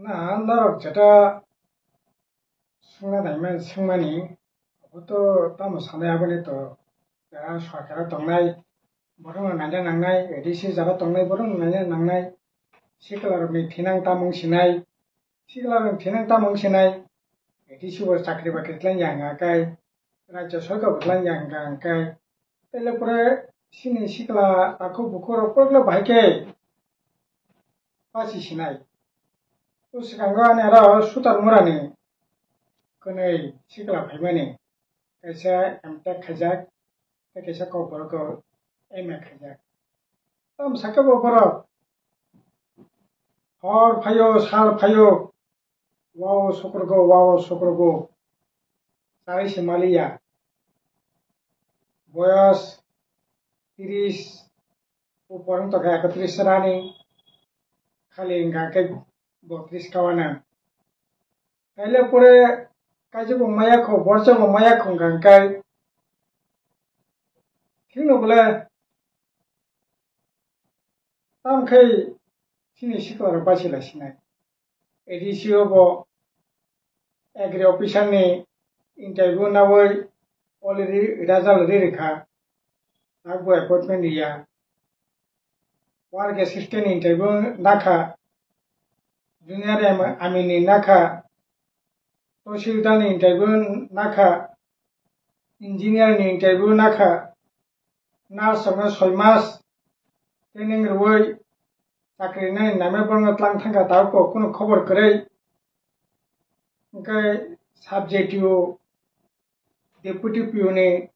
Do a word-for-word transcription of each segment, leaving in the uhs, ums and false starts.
Na norok jeta swngna naimani swngmani, obo to tamo sanai aboni to, ah, sorkaro tongnai, borokno naina nangnai, A D C jara tongnai, borokno naina nangnai, sikla rokni thinang tamung sinai, sikla rokni thinang tamung sinai, A D C bo chakri bakri tlang ya hwnka kai, rajya sorkar bo tlang ya hwnka kai, tele pore sini sikla takhuk bukhuk rok porokno bahai khe pasi sinai. O swkango ani aro Sutar Murani kwnwi sikla phaimani, kaisa M Tech khaijak, tei kaisa kokborok o M A khaijak. Tamo sakhe bo borok hor phaio, sal phaio, wao sokrogo, wao sokrogo, chawi se maliya. Boyos tris upor wng tongkha, ekotris rani, khali hwnka khe botris kawana. Taile pore kaisa bo maya kho, borsa bo maya kho hwnka hwnkhe, thikno bole tamo khe chini sikla rok bachila sinai. A D C o bo agri officer ni interview nawi already result ri rikha, abo appointment riya. Work assistant ni interview nakha, junior am-, ami ni nakha, tahsildar ni interview nakha, engineer ni interview nakha, nurse rokno soi mas training rwui chakri nani namai borokno tlang thangkha, tabuk kunu khobor kwrwi. Hwnkhe sub D T O, deputy P O ni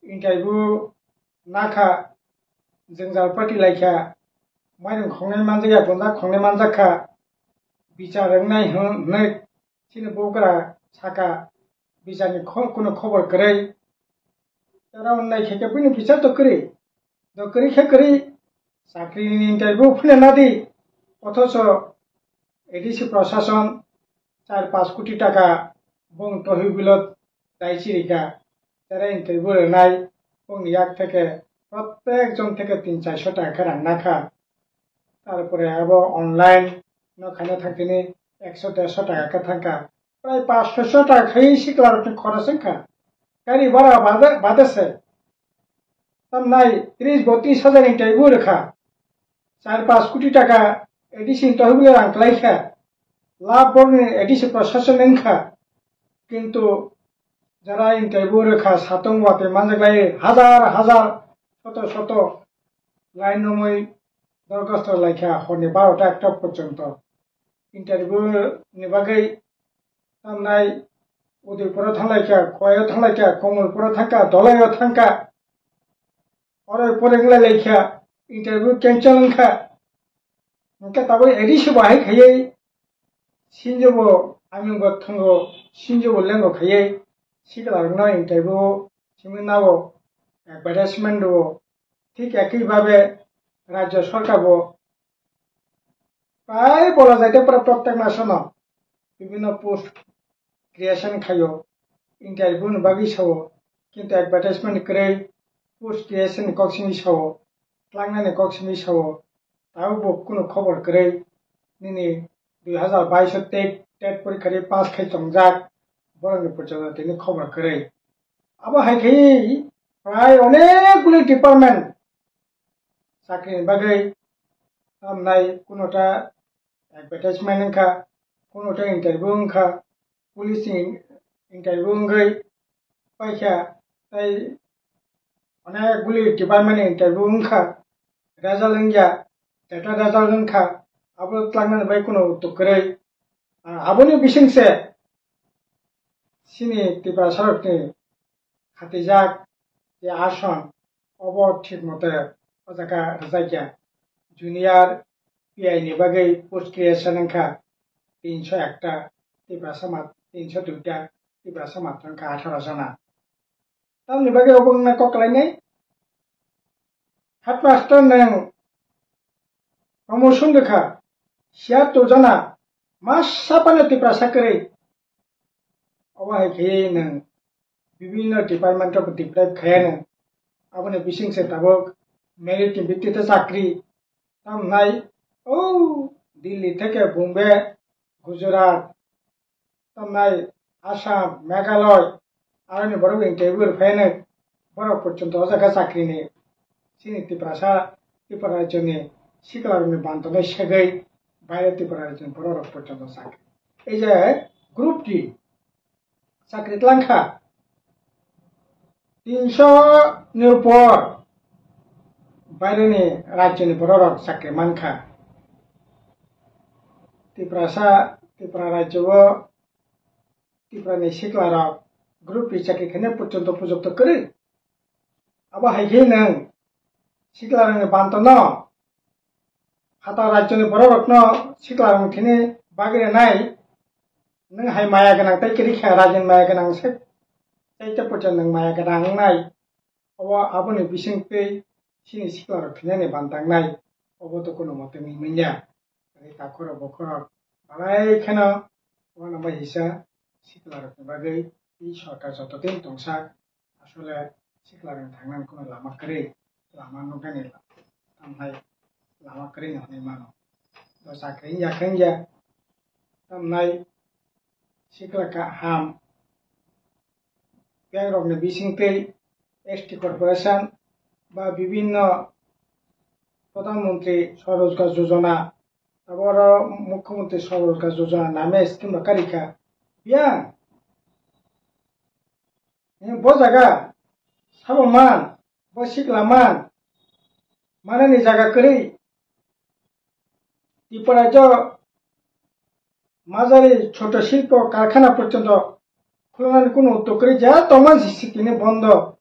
interview nakha, jwngjal party laikha, mairung khongnai manjakya, bonda khongnai manjakha, bichar wngnai hwn-, hwnwi chini bugra saka, bicharni kho-, kunu khobor kwrwi. Oro naikhe khe bini bichar to kwrwi, to kwrwi khe kwrwi, chakrini interview phano nadi, othocho A D C prosason char panch koti taka bong tohi bilot dai chirika, tere interview rwnai bongni yak theke prottek jon theke tin charso taka khe rang nakha. Tarpore abo online no khaina thangtini ekso derso taka khe thangkha. Prai panch soso taka khai sikla rokni khoros wngkha. Gari bhara bade, bade se. Tamnai tris botris hajar ni taibo rwkha. Char panch koti taka A D C ni tohibwle rang klaikha. Lab borni A D C prosason wngkha. Kintu jara interview rwkha, satung watwi manjaklai hajar hajar, soto soto line romwi dorkhosto laikha horni barota ekta porjonto. Interview ni bagwi tamnai Udaipuro thanglaikha, Khowaio thanglaikha, Komolpuro thangkha, Dolaio thangkha, oro pore wnglai laikha, interview cancel wngkha. Hwnkhe tabuk A D C bo hai khaiwi sinjo bo aming bo thwngo, sinjo bo lengo khaiwi sikla rokno interview simi nao advertisement rwo. Thik ekhi babe rajya sarkar bo prai bola jaite pura prottek masono bibhinno post creation khaio, interview ni bagwi sao, kintu advertisement kwrwi, post creation ni kok simi sao, tlangnani kok simi sao, tabuk bo kunu khobor kwrwi. Nini dui hazar bais o tet, tet porikha ri pass khai tongjak, borokni porjonto tini khobor kwrwi. Abo hai khe prai onek guli department chakri ni bagwi tamnai, kunota advertisement wngkha, kunota interview wngkha, police ni interview wngwi paikha, tei onek guli department ni interview wngkha, result wngya, data result wngkha, abo tlangnani bai kunu utuk kwrwi. Ah, aboni bisingse chini Tiprasa rokni khatijak je ason, obo thik mote o jaga rwjakya. Junior P I ni bagwi post creation wngkha tinso ekta, Tiprasa ma-, tinso duita, Tiprasa matwr wngkha atharo jona. Tamni bagwi obo wngna kok kalainai. Headmaster nwng promotion rwkha, siyar tujana, masa phano Tiprasa kwrwi. Obo hai khe nwng bibhinno department o deprive khaiya nwng. Aboni bisingse tabuk merit ni bittite chakri tamnai, o Delhi theke Bombay, Gujarat, tamnai Assam, Meghalaya, aroni borok interview rwphaino borok porjonto o jaga chakrini chini Tiprasa, Tripura rajyoni siklarokni bantono segwi baire Tripura rajyoni bororok porjonto chakri. Ei je group D chakri tlangkha. Tinso ni upor baireni rajyoni bororok chakri mankha. Tiprasa, Tripura rajyo o Tripura ni siklarok group D chakri khainai porjonto pujokto kwrwi. Abo hai khe nwng siklarokni bantono phatar rajyoni bororokno siklarokni thini bagwi rwnai, nwng hai maya gwnang tei kwrwi kha rajini maya gwnang se tei tei porjonto nwng maya gwnang wngnai. Obo aboni bisingtwi chini siklarok thinani bantangnai, obo to kono mote wngwi manya. Tei takhorok bokhorok belai kheno uanama hisa siklarokni bagwi tei sorkar joto din tongsa asole siklarokni thangnani kono lama kwrwi, lama nuknani tamhai lama kwrwi no hwnwi mano. To chakri wngya khe wngya tamnai sikla kaham bank rokni bisingtwi S T corporation ba bibinno Pradhan Mantri Swarojgar Yojana, abo oro Mukhyamantri Swarojgar Yojana name scheme rok karikha. Biyang, bo jaga sabo man, bo sikla man, manani jaga kwrwi. Tripura jo majari choto silpo karkhana porjonto khulunani kunu uddog kwrwi ja tongman si tini bondo.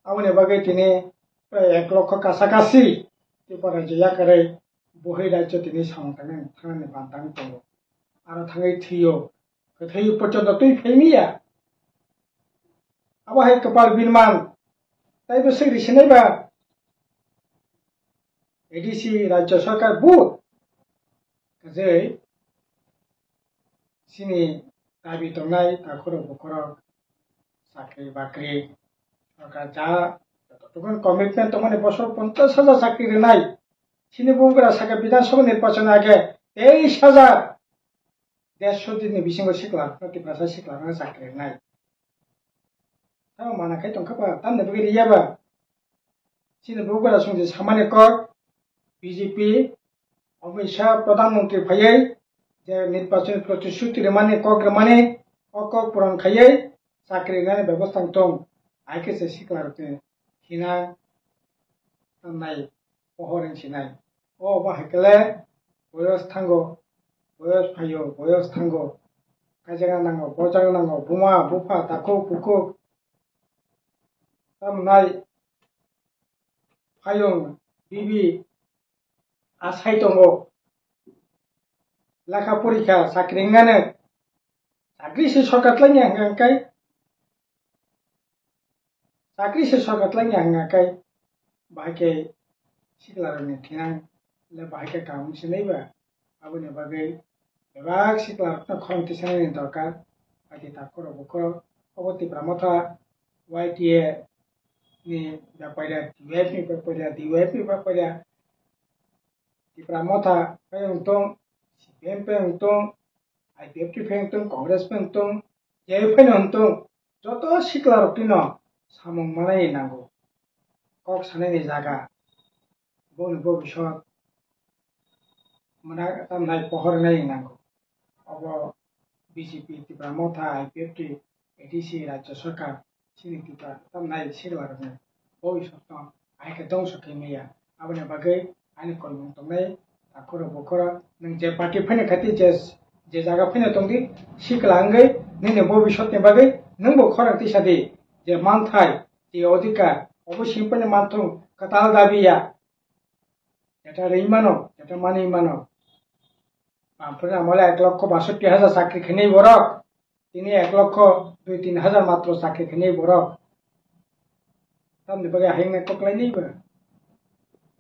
Aboni bagwi tini prai ek lokho kasa kasi Tripura rajyo yakarwi bohir rajyo tini samung tangnani thangnani bantang tongo. Aro thangwi thwio, kwthwi porjonto twi phaimiya. Abo hai kwpal birman taibo swk risinai ba A D C rajyo sarkar bo kwchwi chini dabi tongnai takhurok bukhurok chakri bakri sarkar ja joto tongmani commitment tongmani bosor ponchash hajar chakri rwnai. Chini bubagra saka Bidhan Sabha nirbachon age teis hajar dersho din ni bisingo sikla Tiprasa sikla rokno chakri rwnai. Tamo mana khai tongkha ba, tamni bagwi riya ba? Chini bubagra songdi samani kok, B J P, Amit Shah, Pradhan Mantri phaiwi je nirbachon protishruti rwmani kok rwmani, o kok puron khaiwi chakri rwnani bebostha wng tong. Hai khe se sikla rokni hina tamnai pohor wng sinai. O bo hai khe le boyos thango, boyos phaio, boyos thango. Kaijak nango, bojak nango, buma, bupha, takhuk, bukhuk. Tamnai phayung, bibi, asai tongo. Lekha porikha, chakri wngnani. Chakri se sorkar tlaini hwnka hwnkhe, chakri se sorkar tlaini hwnka hwnkhe, bahai khe siklarokni thinang le bahai khe kaham wngsinai ba? Aboni bagwi bebak siklarokno khorang tisanani dorkar. Ati takhurok bukhurok obo Tipra Motha Y T A ni bapaiya, T Y F ni bapaiya, D Y F ni bapaiya, Tipra Motha phai wng tong, C P M phai wng tong, I P F T phai wng tong, Congress phai wng tong, je phai wng tong, joto siklarok tino samung manai nango, kok sanani jaga, boni bobisot mwnai tamnai pohor nai nango. Obo B J P, Tipra Motha, I P F T, A D C, Rajya Sarkar, chini Tipra tamnai siklarokni bobisotno hai khe dongso khe maya. Aboni bagwi ani kolmung tongnai takhurok bukhurok nwng je party phaina khaiti je, je jaga phaina tongdi sikla wngwi nini bobisotni bagwi nwngbo khorang tisa di je manthai je odhikar obo simi phaina manthung kwtal dabi ya. Jeta rwi mano, jeta manwi mano. Aphuru amole ek lokho basotti hajar chakri khainai borok. Tini ek lokho dui tin hajar matro chakri khainai borok. Tamni bagwi hayungni koklainai ba.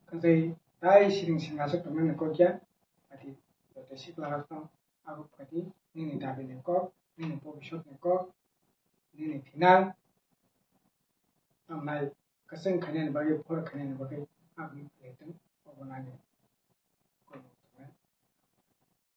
Kansai tai siring siring aswk tongnani kokya. Ati joto siklarokno abo phaidi nini dabini kok, nini bobisotni kok, nini thinang. Tamnai kwchwng khainani bagwi, phor khainani bagwi ang philai tong, obo nani.